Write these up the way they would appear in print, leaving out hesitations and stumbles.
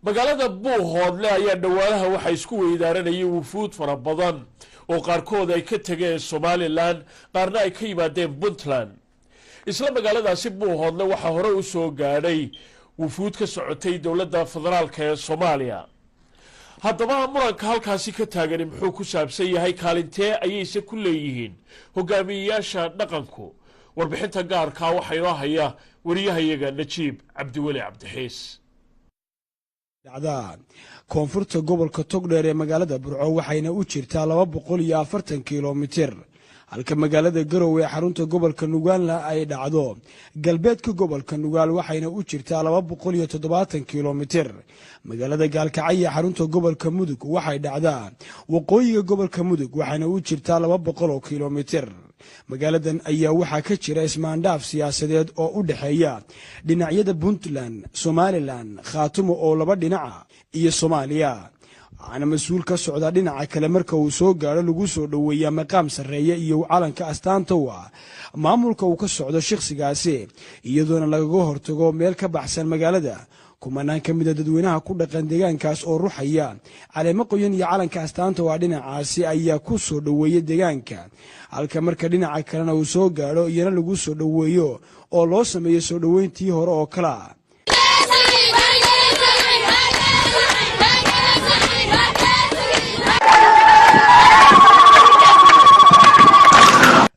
Magaalada Buuhoodle ayaa dhowaanaha waxaa isku weydaaranayay wufuud fara badan oo qaarkood ay ka tegeen Somalilan, qaarna ay ka yimaadeen Puntland. Isla magaaladaasi Buuhoodle waxaa hore u soo gaadhay wufuud ka socotay dowladda federaalka ee Soomaaliya. Haddaba muranka halkaasi ka taagani muxuu ku saabsan yahay? Kaalintee ayayse ku leeyihiin hogaamiyeyaasha dhaqanku? Warbixinta gaarkaa waxaa inoo haya wariyahayaga Najiib Cabdiweli Cabdixiis. Dhacda koonfurta gobolka Togdheer ee magaalada Burco, waxayna u jirtaa 240 kilomitir, halka magaalada Garowe ee xarunta gobolka Nugaalna ay dhacdo galbeedka gobolka Nugaal, waxayna u jirtaa 270 kilomitir. Magaalada Gaalkacyo, xarunta gobolka Mudug, waxay dhacdaa waqooyiga gobolka Mudug, waxayna u jirtaa 200 oo kilomitir. Magaaladan ayaa waxaa ka jira ismaandhaaf siyaasadeed oo u dhexeeya dhinacyada Puntland, Somalilan, Khaatumo oo laba dhinaca iyo Soomaaliya. Waxaana mas-uul ka socda dhinaca kale marka uu soo gaadho lagu soo dhoweeyaa maqaam sarreeye iyo calanka astaanta u ah maamulka uu ka socdo shakhsigaasi, iyadoona lagaga hortago meel ka baxsan magaalada. Kumanaan ka mida dadweynaha ku dhaqan deegaankaas oo ruxaya caleemo qoyan iyo calanka astaanta waa dhinacaasi ayaa ku soo dhoweeya deegaanka, halka marka dhinaca kalena uu soo gaadho iyana lagu soo dhoweeyo oo loo sameeyo soo dhoweyntii hore oo kalea.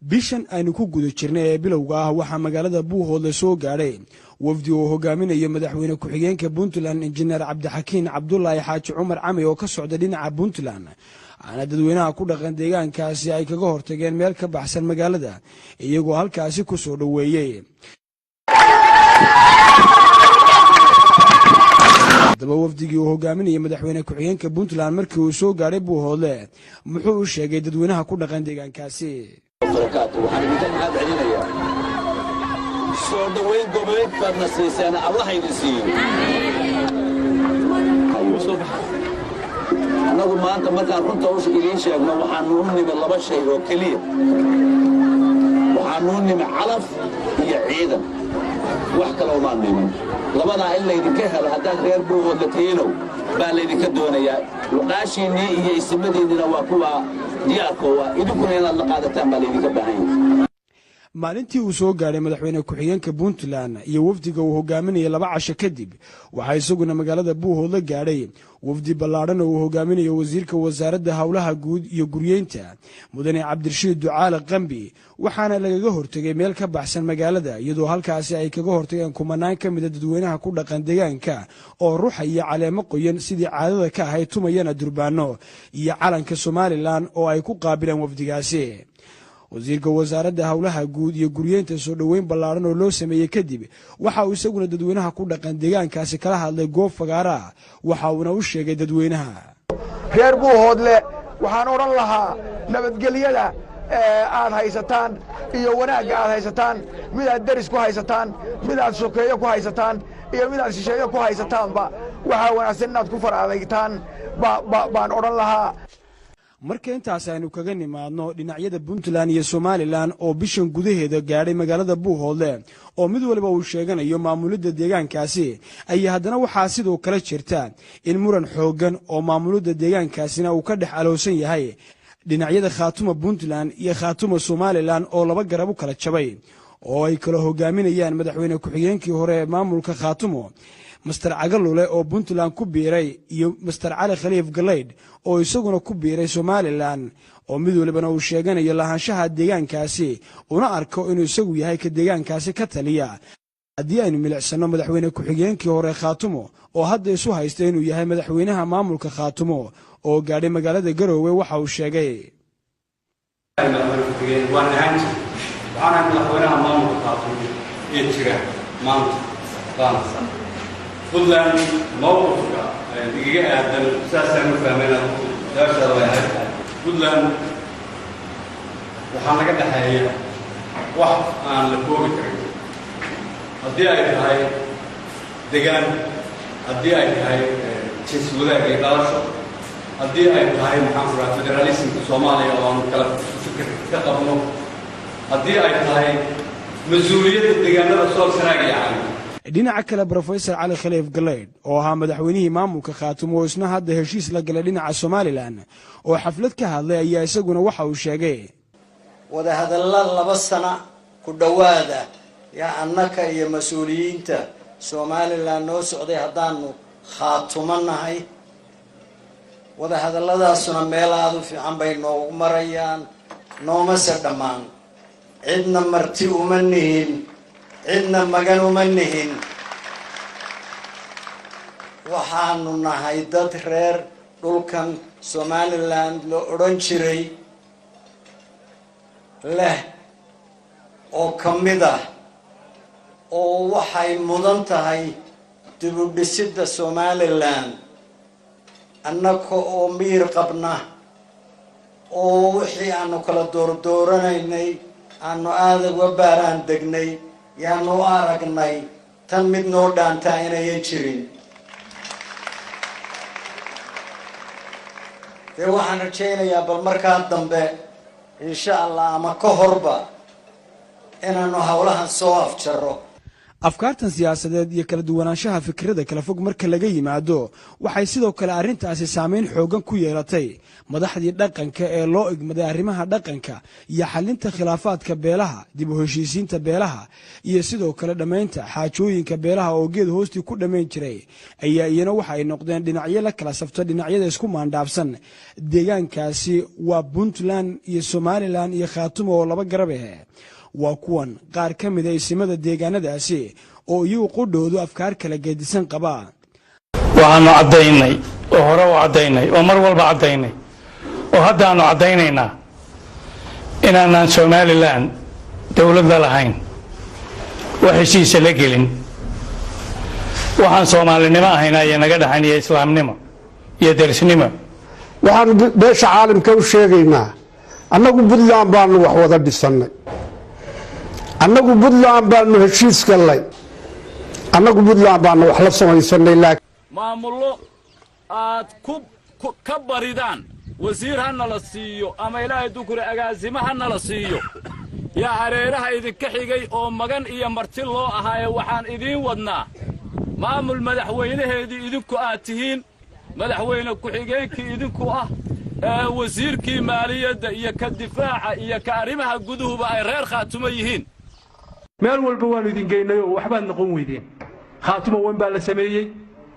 Bishan aynu ku guda jirnay ee bilowga ah waxaa magaalada Buuhoodle soo gaadhay wafdi uu hogaaminayo madaxweyne ku-xigeenka Puntland, Injineer Cabdixakiin Cabdulaahi Xaaji Cumar Cami, oo ka socda dhinaca Puntland. Waxaana dadweynaha ku dhaqan deegaankaasi ay kaga hortageen meel ka baxsan magaalada, iyagoo halkaasi ku soo dhoweeyey. Haddaba wafdigii uu hogaaminayay madaxweyne ku-xigeenka Puntland markii uu soo gaadhay Buuhoodle muxuu u sheegay dadweynaha ku dhaqan deegaankaasi? Waxaan idinka mahad celinayaa soo dhowayn goboleed baadna siiseen, Allaha idin siiyo. Annagu maanta markaan runta idiin sheegno, waxaanu u nimi laba shay oo keliya. Waxaanu u nimi calaf iyo ciidan, wax kale umaan nimin. Labadaa in laydinka helo haddaad reer Buuhoodla tihiinow baa laydinka doonayaa. Luqaashiinnii iyo isimadiinnina waa kuwa diyaarkoowa, idinkuna inaad la qaadataan baa laydinka baahan yahay. Maalintii uu soo gaadhay madaxweyne ku-xigeenka Puntland iyo wafdiga uu hogaaminayay 2 casho kadib, waxaa isaguna magaalada Buuhoodla gaadhay wafdi ballaadhan oo uu hogaaminayo wasiirka wasaaradda howlaha guud iyo guryeynta, Mudane Cabdirashiid Ducaale Qambi. Waxaana lagaga hortegay meel ka baxsan magaalada, iyadoo halkaasi ay kaga hortageen kumanaan ka mida dadweynaha ku dhaqan deegaanka oo ruxaya caleemo qoyan sidii caadada ka ahayd, tumayana durbaano iyo calanka Somalilan oo ay ku qaabileen wafdigaasi. Wasiirka wasaaradda howlaha guud iyo guryeynta soo dhoweyn ballaadhan oo loo sameeyey kadib, waxa uu isaguna dadweynaha ku dhaqan deegaankaasi kala hadlay goob fagaara, waxa uuna u sheegay dadweynaha reer Buuhoodle: waxaan odhan lahaa, nabadgelyada aad haysataan iyo wanaagga aad haysataan, midaad deris ku haysataan, midaad sokeeyo ku haysataan iyo midaad shisheeyo ku haysataanba, waxaa wanaagsan inaad ku far adeegtaan baan odhan lahaa. Marka intaas aynu kaga nimaadno dhinacyada Puntland iyo Somalilan oo bishan gudaheeda gaadhay magaalada Buuhoodle, oo mid waliba uu sheeganayo maamulidda deegaankaasi, ayaa haddana waxaa sidoo kale jirta in muran xooggan oo maamulidda deegaankaasina uu ka dhex aloosan yahay dhinacyada Khaatuma Puntland iyo Khaatuma Somalilan, oo laba garab u kala jabay oo ay kala hogaaminayaan madaxweyne ku-xigeenkii hore ee maamulka Khaatumo, Master Cagalule, oo Puntland ku biiray, iyo Master Cali Khaliif Galaydh oo isaguna ku biiray Somalilan, oo mid walibana uu sheeganayo lahaanshaha deegaankaasi, una arko inuu isagu yahay ka deegaankaasi ka taliya. Haddii aynu milicsanno madaxweyne ku-xigeenkii hore Khaatumo oo hadda isu haysta inuu yahay madaxweynaha maamulka Khaatumo oo gaadhay magaalada Garoowe, waxa uu sheegay: Madaxweyne ku-xigeen waan ahaan jir, waxaan ahay madaxweynaha maamulka Khaatumo ee jira maanta. Baan Puntland mowqifka igaga aadan saasaan u fahmayna, su-aashaada way ahayd. Puntland waxaa naga dhexeeya wax aan la koobi karin, haddii ay tahay degaan, haddii ay tahay jinsi wadaag iyo dhalasho, haddii ay tahay, maxaan ku raha, federalismka Soomaaliya oo aanu kala fikir ka qabno, haddii ay tahay mas-uuliyadda deegaanada Sool, Sanaag iyo Cali. Dhinaca kale, Brofesor Cali Khaliif Galeydh oo ahaa madaxweynihii maamulka Khaatumo oo isna hadda heshiis la galay dhinaca Somalilan oo xaflad ka hadlay ayaa isaguna waxa uu sheegay: Wadahadalla 2 sana ku dhowaada yaa annaka iyo mas-uuliyiinta Somalilan noo socday haddaanu Khaatumo nahay. Wadahadalladaasuna meel aada u fiican bay noogu marayaan, noomase dhammaan. Cidna marti uma nihin, cidna magan uma nihin. Waxaanu nahay dad reer dhulkan Somaliland la odhan jiray leh oo ka mid ah, oo waxay mudan tahay dib u dhisidda Somaliland. Annaka oo miyir qabna oo wixii aanu kala doordooranaynay aanu aada uga baaraan degnay, yaanu u aragnay tan mid noo dhaantaa inayan jirin. Dee waxaan rajaynayaa bal markaa dambe, insha Allah, ama ka horba inaanu howlahan soo afjarro. Afkaartan siyaasadeed iyo kala duwanaanshaha fikrada kala fog marka laga yimaado, waxay sidoo kale arrintaasi saameyn xooggan ku yeelatay madaxdii dhaqanka ee loo igmaday arrimaha dhaqanka iyo xalinta khilaafaadka beelaha, dib u heshiisiinta beelaha iyo sidoo kale dhammaynta xaajooyinka beelaha oo geed hoostii ku dhammayn jiray ayaa iyana waxa ay noqdeen dhinacyo la kala safto dhinacyada isku maandhaafsan deegaankaasi, waa Puntland iyo Somalilan iyo Khaatumo oo laba garab ah. Waa kuwan qaar ka mida isimada deegaanadaasi oo iyagu qudhoodu afkaar kala gedisan qaba. Waxaanu caddaynay oo hore u caddaynay oo mar walba caddaynay oo haddaanu caddaynaynaa inaanaan Somalilan dowlad la lahayn, wax heshiisa la gelin, waxaan Soomaalinimo ahayn aya naga dhaxayn iyo islaamnimo iyo derisnimo. Waxaanu beesha caalamka u sheegaynaa, annagu Puntland baanu wax wada dhisannay, annagu Puntland baanu heshiis gallay, annagu Puntland baanu wax la samaysanay. Maamullo aad ku ka baridaan wasiir ha nala siiyo ama Ilaahay dukure agaasimo ha nala siiyo yaa hareeraha idinka xigay oo magan iyo marti loo ahaaye. Waxaan idiin wadnaa maamul madaxweynaheedii idinku aad tihiin, madaxweyne ku-xigeenkii idinku ah, wasiirkii maaliyadda iyo ka difaaca iyo ka arrimaha guduhuba ay reer Khaatumo yihiin. Meel walba waannu idin geynay oo waxbaad noqon weydeen. Khaatuma 1 baa la sameeyey,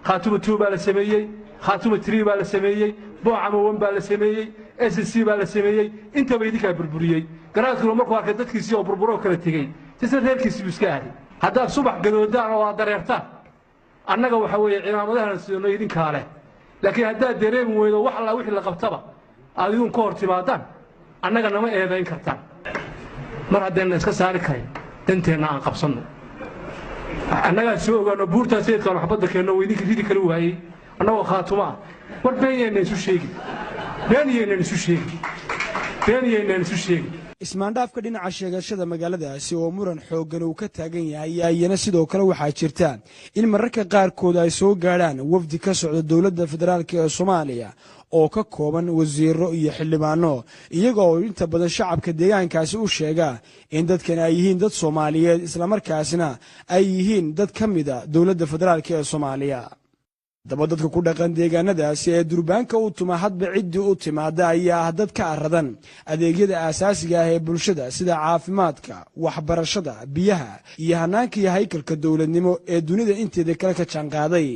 Khaatuma 2 baa la sameeyey, Khaatuma 3 baa la sameeyey, Boocama 1 baa la sameeyey, SSC baa la sameeyey. Intaba idinkaa burburiyey. Garaadkuna markuu arkay dadkiisii oo burburoo kala tegey, sisna reerkiisii buu iska aaday. Haddaad subax gadoodaan oo aad dareertaan, annaga waxa weeye cimaamadahan sidano idinkaa leh, laakiin haddaad dareemi weydo wax alla wixii la qabtaba aad idin ka hor timaadaan, annaga nama eedayn kartaan. Mar haddayna iska saari karin, danteenna aan qabsanno. Annagaa soo ogaano buurtaa sayidkaan waxbadda keenno oo idinka ridi kari waayey annagoo Khaatumo ah. War been yaynan isu sheegin, been yaynan isu sheegin, been yaynan isu sheegin. Ismaandhaafka dhinaca sheegashada magaaladaasi oo muran xooggan uu ka taagan yahay ayaa iyana sidoo kale waxaa jirta in mararka qaarkood ay soo gaadhaan wafdi ka socda dowladda federaalka ee Soomaaliya oo ka kooban wasiiro iyo xildhibaano, iyaga oo inta badan shacabka deegaankaasi u sheega in dadkan ay yihiin dad Soomaaliyeed, islamarkaasina ay yihiin dad ka mida dowladda federaalka ee Soomaaliya. Haddaba dadka ku dhaqan deegaanadaasi ee durbaanka u tuma hadba ciddii u timaada ayaa ah dad ka aradan adeegyada aasaasiga ah ee bulshada, sida caafimaadka, waxbarashada, biyaha iyo hanaanka iyo haykalka dowladnimo ee dunida inteeda kale ka jaanqaaday,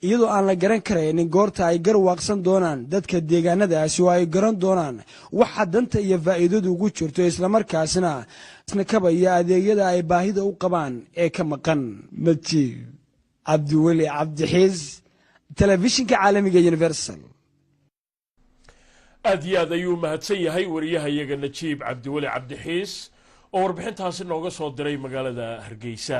iyadoo aan la garan karaynin goorta ay garwaaqsan doonaan dadka deegaanadaasi oo ay garan doonaan waxa danta iyo faa'iidadu ugu jirto, islamarkaasina kabaya adeegyada ay baahida u qabaan ee ka maqan. Najiib Cabdiweli Cabdixiis, Telefishinka caalamiga Universal. Aad iyo aad ayuu mahadsan yahay wariyahayaga Najiib Cabdiweli Cabdixiis oo warbixintaasi nooga soo diray magaalada Hargeysa.